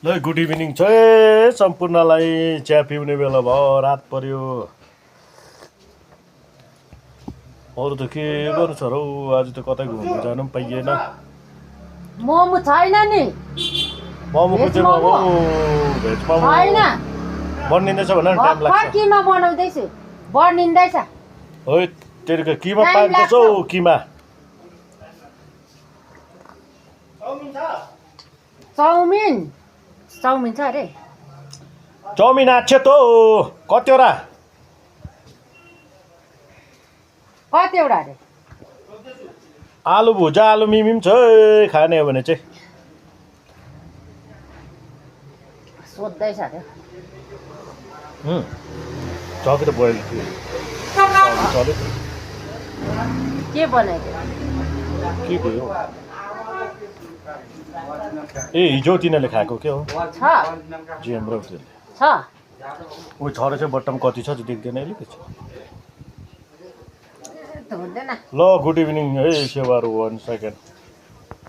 ल good evening चाहिँ सम्पूर्णलाई चिया पिउने बेला भयो रात पर्यो अरू त के गर्नु छ र आज त कतै घुम्नु जानु पनि पाइएन मोमो छैन नि मोमोको चाहिँ मोमो भेज मोमो छैन बनिँदैछ भने टाइम लाग्छ किमा बनाउँदैछु बनिँदैछ हो तेरिको किमा पाक्दैछ हौ किमा चाउमिन छ अरे चाउमिन आच्छे त कतिवटा अरे आलु भुजा आलु मिमी पनि छ खाने हो भने चाहिँ सोध्दैछ अरे चक्की त बोइल चल्यो के बनाइदियो के भयो ए हिजो तिनीहरूले खाएको के हो छ जिएम र छ ऊ छ रहेछ बट्टम कति छ देख्दैन अहिले के छ हुँदैन ल गुड इभिनिङ है सेवाहरू 1 सेकेन्ड